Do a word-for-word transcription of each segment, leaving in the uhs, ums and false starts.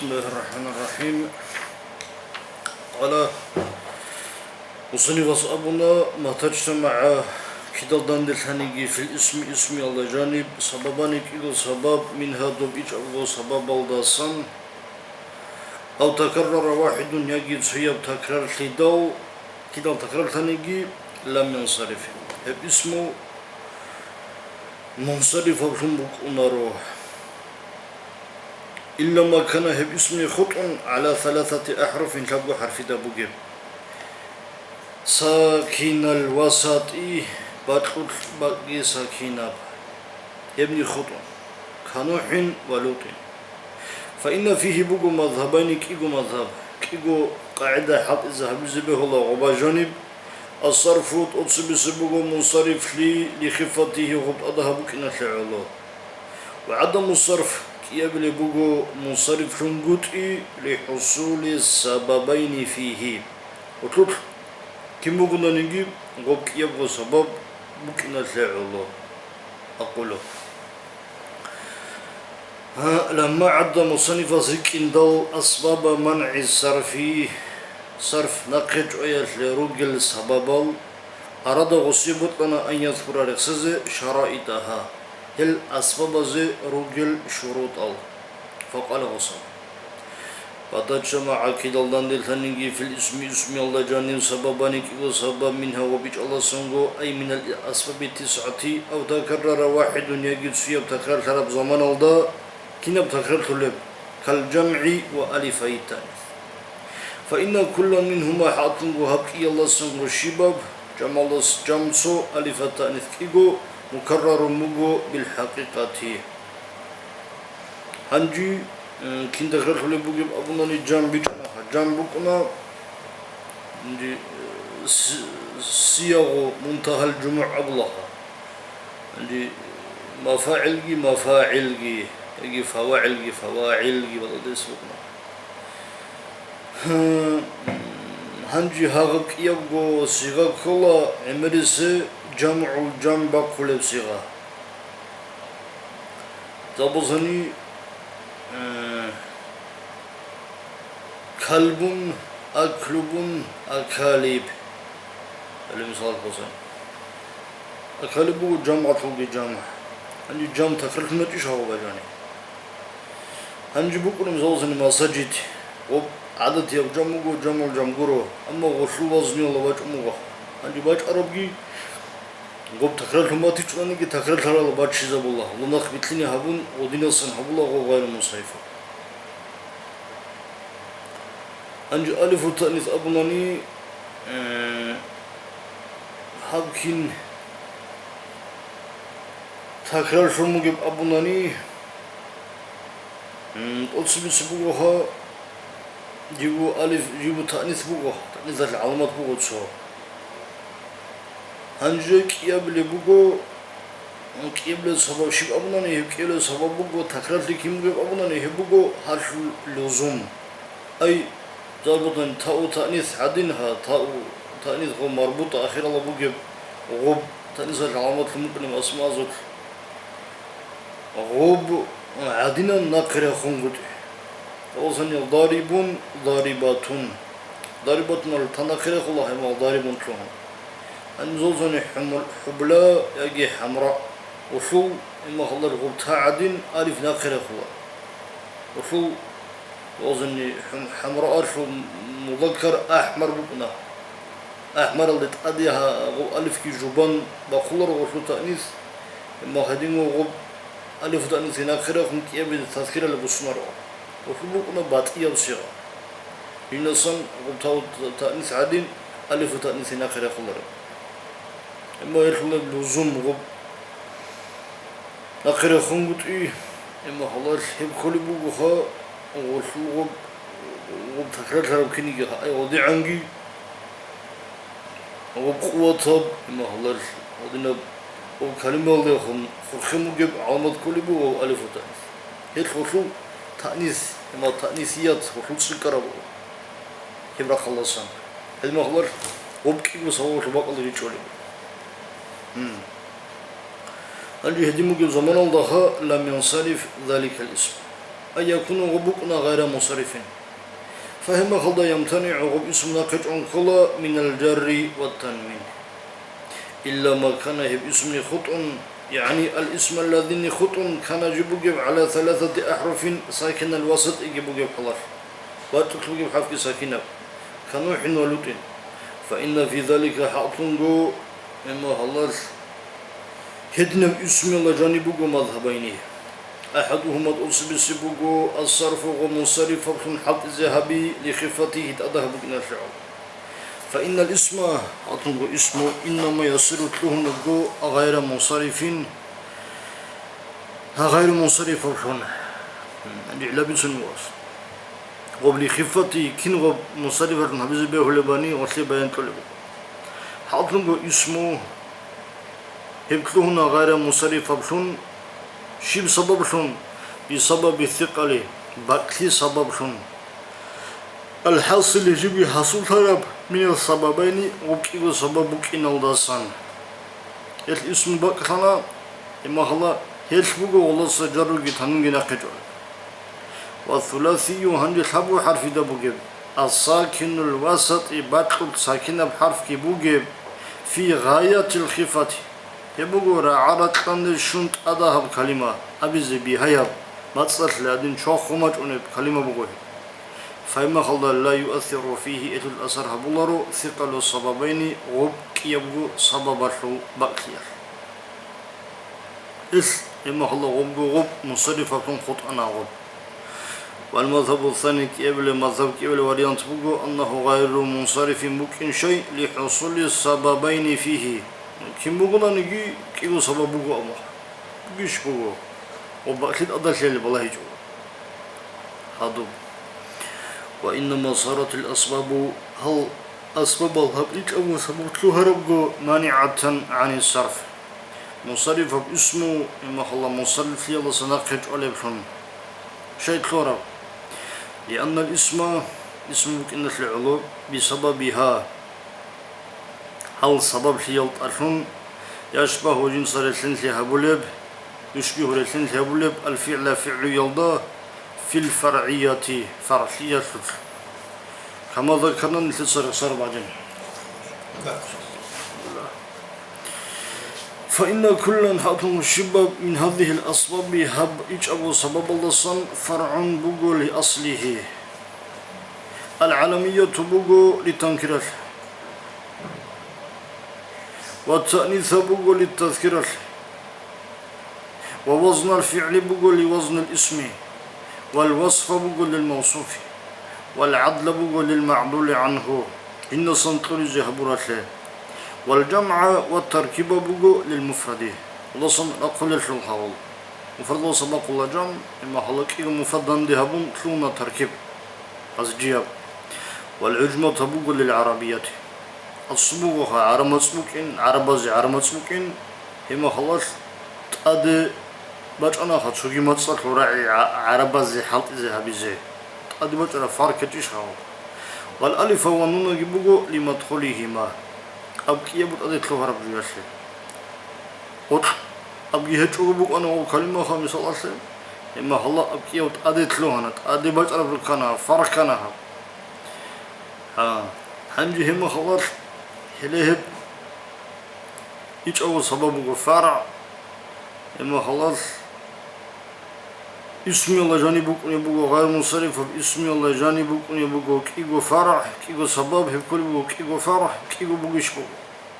بسم الله الرحمن الرحيم. قال مصنف أصحابنا: متى اجتمع, кидал данделъаниги, في الاسم, исмиялда жаниб, سببان, кӀиго сабаб, منها, доб ичӀабго сабабалдасан, أو تكرر واحد, яги цояб такрарлъидал, кидал такрарлъаниги, لم ينصرف, гьеб исму мунсарифаблъун букӀунаро. إلا ما كان, гьеб исмуни хутӀун, على ثلاثة أحرف, лъабго хӀарфида бугеб. ساكن الوسط, бакьулъ бакӀги сакинаб, гьебни хутӀун, كنوح ولوط. فإن فيه, буго مذهبان, кӀиго мазгьаб, кӀиго къагӀида хӀалтӀизе гьабизе бегьула гъоба жаниб. الصرف, тӀоцебесеб буго мунсарифлъи, لخفته, гъоб тӀадагьаб букӀиналъе гӀоло. وعدم الصرف, кӀиабилеб буго мунсарифлъунгутӀи, لحصول سببين فيه, гъолъулъ кин бугонаниги гъоб кӀиябго сабаб букӀиналъе гӀоло. أقول. Гьа, لما عد, мусаннифас рикӀкӀиндал, أسباب منع الصرف, сарф нахъе чӀваялъе ругел сабабал, أراد, гъосие бокьана, أن يذكر, рехсезе, شرائطها, гьел асбабазе ругел шурутӀал. فقال, гъосал: متى اجتمع, кидал данделъаниги, في الاسم, исмиялда жанив, سببان, кӀиго сабаб, منها, гъоб ичӀалдасанго, أي من الأسباب التسعة, أو تكرر واحد, яги цояб такрарлъараб заманалда, кинаб такрарлъулеб? كالجمع وألفي التأنيث. فإن كلا منهما, хӀакълъунго гьаб кӀиялдасанго щибаб, жамалдас жамцо, ألف التأنيث кӀиго, مكرر буго بالحقيقة. Гьанже, э, кин такрарлъулеб бугеб абунани, жам бичӀчӀана, гьа, жам букӀуна, гьанже, э, си-, صيغ منتهى الجموع абулаха. Гьанже мафагӀилги, мафагӀилги, яги фавагӀилги, фавагӀилги баладес букӀуна. Гьанже гьагъаб кӀиябго сигъа ккола гӀемерисеб жамгӀул-жам бахъулеб сигъа. Забузани, э, калбун, аклубун, акалиб. Гьале мисал босани. Акалиб буго жамгӀалъулги жамгӀ. Гьанже жам такрарлъуначӀищ гьагъаб бажани? Гьанже букӀунеб мисал босани масажид. Гъоб гӀадатияб жам буго, жамгӀул-жам гуро, амма гъолъул вазнуялда бачӀун буго. Гьанже бачӀарабги гъоб такрарлъун батичӀониги, такрарлъарал баччизабула, гъунахъ битлъине гьабун, гъодинасан гьабула гъо гъайру мусайфа. Гьанже алифу таънис абунани, э, гьаб кин такрарлъун бугеб абунани, м, тӀоцебесеб буго гьа, Жибу алиф, жибу таънис буго, таънисалъе гӀаламат буго цо. Гьанже кӀиабилеб буго, кӀиабилеб сабаб щиб абунани, гьеб кӀиабилеб сабаб буго, такрарлъи кин бугеб абунани, гьеб буго гьалъул лузум. Ай, зарбатан тау таънис гӀадин гьа, тау таънис гъо марбутӀа ахирала бугеб гъуб, таънисалъе гӀаламатлъун букӀунеб асмаазулъ. Гъуб гӀадинан нахъе рехунгутӀи. Гъозанил дарибун, дарибатун. Дарибатунал та нахъе рехула, гьебмал дарибун лъугьун. Гьаниб золзани хӀумул-, хӀубла яги хӀамра. Улъул, имахалар гъуб та гӀадин, алиф нахъе рехула. Улъул Вазни хӀум-, хӀамраалъул мудаккар ахӀмар букӀуна. АхӀмаралде тӀаде гьа-, гъу алифги жубан бахъуларо гъулъу таънис, амма гьединго гъуб алифу таънисги нахъе рехун кӀиабизе тазкиралъе бусунаро. Гъулъу букӀуна батӀияб сигъа. Гьинасан гъуб тау таънис гӀадин, алифу таънисги нахъе рехуларо. Амма гьелъулеб лузум гъуб Нахъе рехунгутӀи, имахалар гьеб кколеб бугоха, гъулъул гъуб, гъуб такрарлъараб киниги гьай гъодигӀанги, гъуб къуватаб, имахалар гъодинаб гъуб калималдехун хурхин бугеб гӀаламат кколеб буго алифу таънис. Гьелъ гъулъул таънис, има таънисият гъулъул цӀикӀкӀараб буго. Гьеб рахъалдасан. Гьеб имахалар гъуб кӀиго савалалъул бакӀалде ричӀолеб. Гьанже гьедин бугеб заманалдаха лам янсариф заликал исм. أن يكون гъоб букӀуна غير منصرف. Фагьимахалда يمتنع гъоб исму нахъе чӀван ккола من الجر والتنوين. إلا ما كان гьеб исмуни хутӀун, يعني الاسم الذي хутӀун كان жиб бугеб على ثلاثة أحرف ساكن الوسط иги бугеб хӀалалъ, бакьулъ бугеб хӀарфги сакинаб, كنوح ولوط. فإن في ذلك хӀакълъунго, имма гьалал гьединаб исмуялда жаниб буго мазгьабайни. أحدهما тӀоцебесеб буго الصرف гъоб мунсарифаблъун хӀалтӀизе гьаби لخفته тӀадагьаб букӀиналъе гӀоло. فإن الاسم, гьалъунго исму, إنما يصير лъугьунебго غير منصرف, гъайру мунсарифаблъун, гӀилла бицунев вас. Гъоб لخفته, кин гъоб мунсарифаблъун гьабизе бегьулебани, гъолъие баян кьолеб буго. Гьалъунго исму гьеб лъугьуна гъайра мунсарифаблъун, щиб сабаблъун? بسبب الثقل, бакӀлъи сабаблъун. الحاصل жибги хӀасуллъараб من السببين, гъоб кӀиго сабаб букӀиналдасан. Гьелъ исму бакӀлъана, имма гьала гьелъ буго гъолоса жарруги танвинги нахъе чӀван. والثلاثي, гьанже лъабго хӀарфида бугеб, الساكن الوسط, бакьулъ сакинаб хӀарфги бугеб, في غاية الخفة, гьеб буго рагӀа-ракьанде щун тӀадагьаб калима, абизе бигьаяб, мацӀалъе гьадин чвахун бачӀунеб калима буго гьеб. Фагьимахалда لا يؤثر فيه, гьелъул асар гьабуларо ثقل السببين, гъоб кӀиябго сабабалъул бакӀлъиялъ. Ил, имахалла гъобго гъоб, мунсарифаблъун хутӀана гъоб. والمذهب الثاني, кӀиабилеб мазгьаб, кӀиабилеб вариант буго, أنه غير منصرف, букӀин щай, لحصول السببين فيه. Кин бугонаниги, кӀиго сабаб буго абун. Бугищ буго. Ва бакълъи тӀадалъи балагьичӀо. Гьадуб. وإنما صارت الأسباب, гьал асбабал гьаб ичӀабго сабаблъун гьарабго, مانعة عن الصرف. Мунсарифаб исму, имахалла, мунсарифлъиялдаса нахъе чӀвалеблъун. Щай лъугьараб? لأن الاسم, исму букӀиналъе гӀоло, بسببها, гьал сабаблъиялдалъун, يشبه, жинца релълъинлъи гьабулеб, бищун релълъинлъи гьабулеб, الفعل, фигӀлуялда, في الفرعية, фаргӀлъиялъулъ. كما ذكرنا, нилъеца рехсараб гӀадин. فإن كلا, гьалъун щибаб, من هذه الأسباب, гьаб ичӀабго сабабалдасан, فرع, буго لأصله. العلمية, буго للتنكيرалъ. والتأنيث, буго للتذكيرалъ. ووزن الفعل, буго لوزن الاسم. والوصف, буго للموصوف. والعدل, буго للمعدول عنه, жиндасан кьуризе гьабуралъе. والجمع والتركيب, буго للمفرد. Гьелдасан рахъулелъул гьавал. Муфрадалдаса бахъула жамгӀ, имахалла кӀиго муфрад данде гьабун лъугьуна таркиб, азжияб. والعجمة, буго للعربية. Аслу бугоха гӀараб мацӀ букӀин, гӀарабазе гӀараб мацӀ букӀин, гьеб мехалъ тӀаде бачӀанаха цоги мацӀалъул рагӀи гӀа-, гӀарабазе хӀалтӀизе гьабизе. ТӀаде бачӀараб фарк гьечӀищ гьав? والألف والنون буго لمدخولهما, аб кӀиябго тӀаде лъугьараб жоялъе. Гъоркь абги гьечӀого букӀана гъоб калимаха мисалалъе, гьеб мехалъ аб кӀиябго тӀаде лъугьана, тӀаде бачӀараб руккана, фарк ккана гьаб. Гьа, гьанже гьеб мехалъ гьеле гьеб ичӀабго сабаб буго фаргӀ, гьеб мехалъ исмуялда жаниб букӀунеб буго гъайру мунсарифаб, исмуялда жаниб букӀунеб буго кӀиго фаргӀ, кӀиго сабаб, гьеб кколеб буго кӀиго фаргӀ, кӀиго бугищ буго.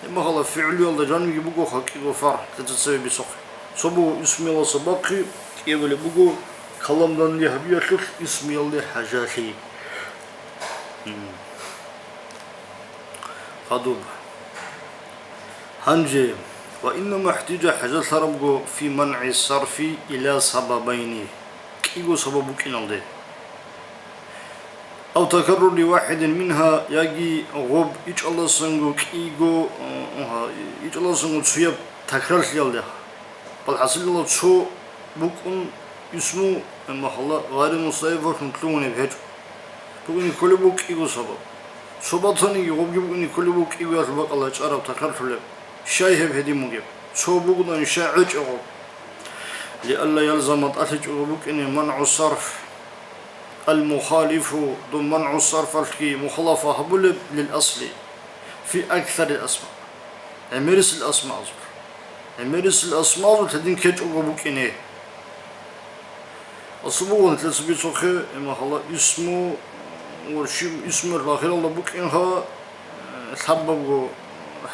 Гьеб мехалъ фигӀлуялда жанибги буго ха кӀиго фаргӀ, лъеца цеве бицухъе. Цо буго исмуялдаса бахъи, кӀиабилеб буго калам данде гьабиялъулъ исмуялде хӀажалъи. Гьм. Гьадуб. Гьанже, وإنما احتيج, хӀажалъарабго, في منع الصرف إلى سببين, кӀиго сабаб букӀиналде. أو تكرر واحد منها, яги гъоб ичӀалдасанго кӀиго, э, гьа, ичӀалдасанго цояб такрарлъиялде. БалхӀасилалда цо букӀун исму, амма гьалла гъайру мунсарифалъун лъугьунеб гьечӀо. БукӀине кколеб буго кӀиго сабаб. Цо батаниги гъобги букӀине кколеб буго кӀигоялъул бакӀалда чӀараб, такрарлъулеб. Щай гьеб гьедин бугеб? Цо бугони щай гӀечӀо гъоб? لئلا يلزم, тӀалъичӀого букӀине, منع الصرف المخالف, дун منع الصرف-алъги мухалафа гьабулеб, للأصل في أكثر الأسماء, гӀемерисел асмаазул. ГӀемерисел асмаазул гьедин ккечӀого букӀине. Асубугъун лъецабицухъе, имахалла, исму, ва щиб исмуялъул ахиралда букӀин гьа, э, лъабабго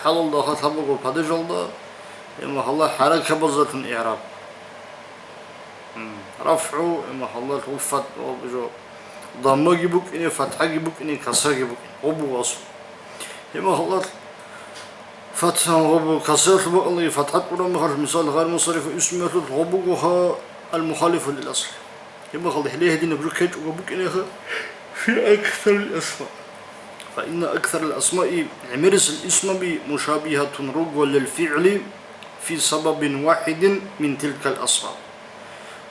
хӀалалда, хъа лъабабго падежалда, имахалла, хӀаракабазалъун игӀраб. М, рафгӀу, имахалла, гьуфат, ва жо, даммаги букӀине, фатхӀаги букӀине, касраги букӀине. Гъо буго асул. Имахалла, фатхӀан гъо буго, касраялъул бакӀалдаги фатхӀа кьураб мехалъ, мисал, гъайру мунсариф исмуялъул гъо буго гьа, المخالف للأصل. Гьебмехалда гьеле гьединаб жо ккечӀого букӀинеха, في أكثر الأسماء. فإن أكثر الأسماء, гӀемерисел исмаби, مشابهة, руго, للفعل في سبب واحد من تلك الأسباب.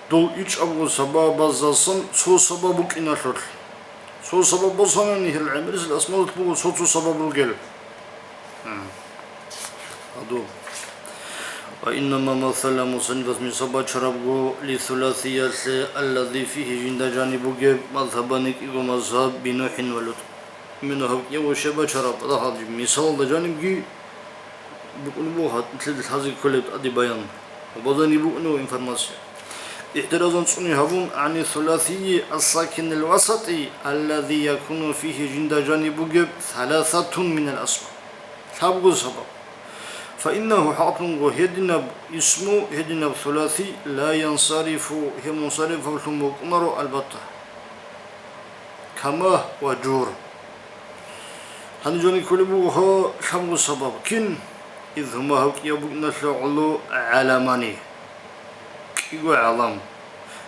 Дол ичӀабго сабабаздасан цо сабаб букӀиналъулъ. Цо сабаб босанани, гьел гӀемерисел асмаялъулъ буго цо-цо сабаб ругел. Гьадуб. وإنما مثل, мусаннифас мисал бачарабго, للثلاثي-ялъе, الذي فيه, жинда жаниб бугеб, مذهبان, кӀиго мазгьаб, بنوح ولوط. Именно гьаб кӀиявго щай бачараб, дагьаб мисалалда жанибги букӀунеб буго гьа-, лъазе кколеб тӀаде баян. Ва базани букӀунеб информация. Ихтиразан цӀуни гьабун, عن الثلاثي الساكن الوسط الذي يكون فيه, жинда жаниб бугеб, ثلاثة من الأسماء. Лъабго сабаб. فإنه, хӀакълъунго, гьединаб исму, гьединаб ثلاثي, لا ينصرف, гьеб мунсарифаблъун букӀунаро албатта. كما وجور. Гьаниб жаниб кколеб буго гьо лъабго сабаб. Кин? إذ هما, гьаб кӀияб букӀиналъе гӀоло, علمان, кӀиго гӀалам.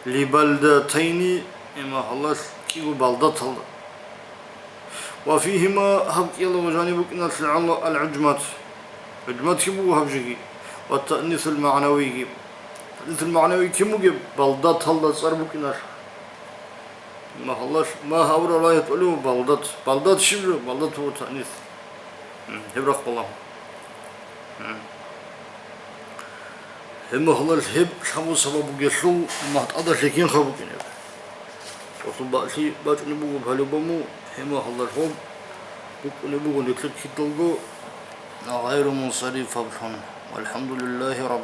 لبلدتين, имахаллалъ кӀиго балдаталда. وفيهما, гьаб кӀиялго жаниб букӀиналъе гӀоло, العجمة, гӀужматги буго гьаб жеги, والتأنيث المعنويги. تأنيث المعنوي кин бугеб? Балдаталда цӀар букӀиналъ. Ма гьаллалъ, ма гьавра рагьи тӀолев балдат. Балдат щиб жо? Балдат вуго таънис. М, гьеб рахъ балагьун. М. Гьеб ма гьаллалъ гьеб лъабго сабаб бугелъул, магьтӀада лъикин хаб букӀинеб. Расул бакълъи бачӀунеб буго гьалиб баму, гьеб ма гьаллалъ гьоб букӀунеб буго нилъер кидалго гъайру мунсарифаблъун. Валхамдулиллагьи раббил